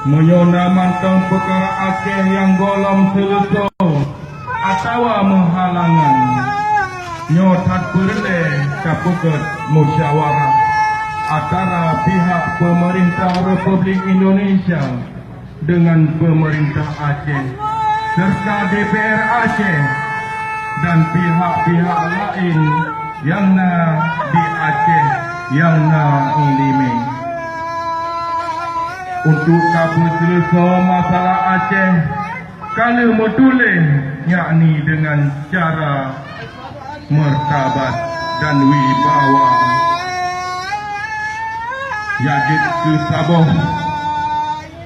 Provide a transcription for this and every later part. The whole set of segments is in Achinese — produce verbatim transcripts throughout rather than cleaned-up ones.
Meunyoe na mantong peukara Aceh nyang gohlom seuleusoe atawa meuhalangan, nyoe that peureulée tapeugét musyawarah antara pihak peumeurintah Republik Indonesia deungon peumeurintah Aceh, serta D P R Aceh dan pihak-pihak laén nyang na di Aceh nyang na iéleumé. Untuk ka peuseuleusoe masalah Aceh, ka lheueh meutuléh, yakni deungon cara martabat dan wibawa. Nyang jeuet keu saboh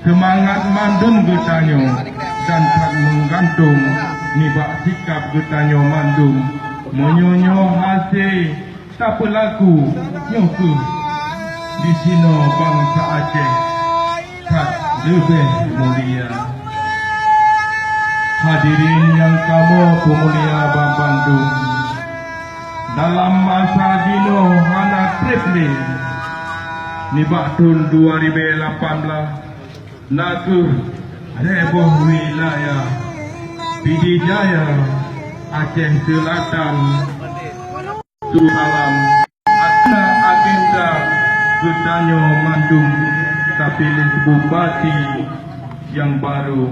seumangat mandum geutanyoe dan that meugantung nibak sikap geutanyoe mandum. Meunyoe nyoe hase tapeulaku, nyoe kheueh disinoe bansa Aceh that leubeh mulia. Hadirin nyang kamoe peumulia banmandum, dalam masa jinoe hana treb lé, nibak thon dua ribèe lapan blah, na kheueh lhèe boh wilayah, Pidie Jaya, Aceh Seulatan, Darussalam. Ateueh agenda geutanyoe mandum tapiléh bupati nyang barô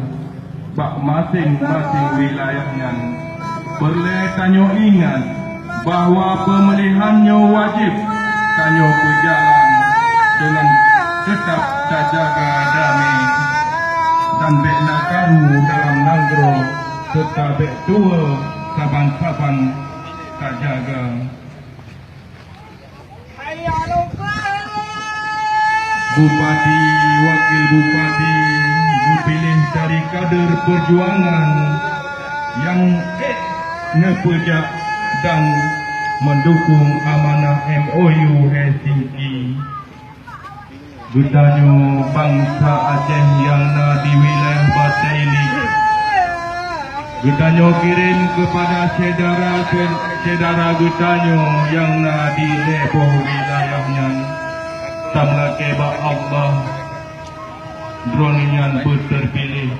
bak maséng-maséng wilayah nyan. Peureulée tanyoe ingat bahwa peumulihan nyoe wajéb tanyoe peujalan deungon teutab tajaga damé dan bék na karu dalam nanggroe, serta bék tuwoe saban-saban tajaga. Bupati, wakil bupati geupiléh dari kader peujuangan nyang ék neupeujak dan meudukong amanah M O U Helsinki. Geutanyoe bansa Aceh nyang na di wilayah Batée Ileue, geutanyoe kirém keupada syedara-syedara geutanyoe nyang na di lhèe boh wilayah nyan. Tameulakée bak Allah, Droeneuh nyan beuteupiléh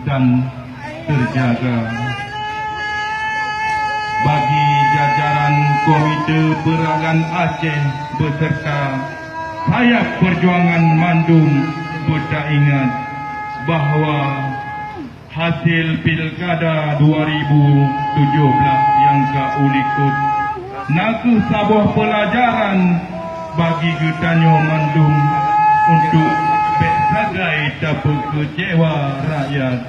dan teujaga. Bagi jajaran Komite Peuragan Aceh beserta sayap peujuangan mandum beutaingat bahwa hasil Pilkada dua ribu tujoh blah nyang ka ulikot na kheueh saboh peulajaran bagi geutanyoe mandum untuk bék sagai tapeukeucewa rakyat,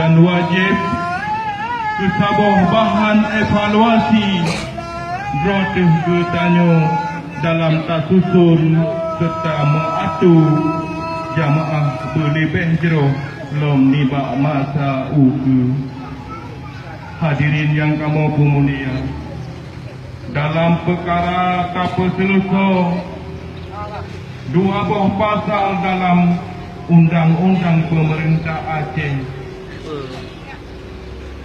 dan wajéb keu saboh bahan evaluasi droe teuh geutanyoe dalam tasuson serta meuatu jamaah beuleubeh jroh lom nibak masa ukeue. Hadirin nyang kamoe peumulia, dalam peukara tapeuseuleusoe dua boh pasal dalam Undang-undang Peumeurintah Aceh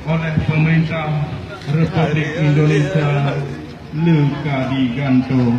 oleh peumeurintah Republik Indonesia le ka digantung.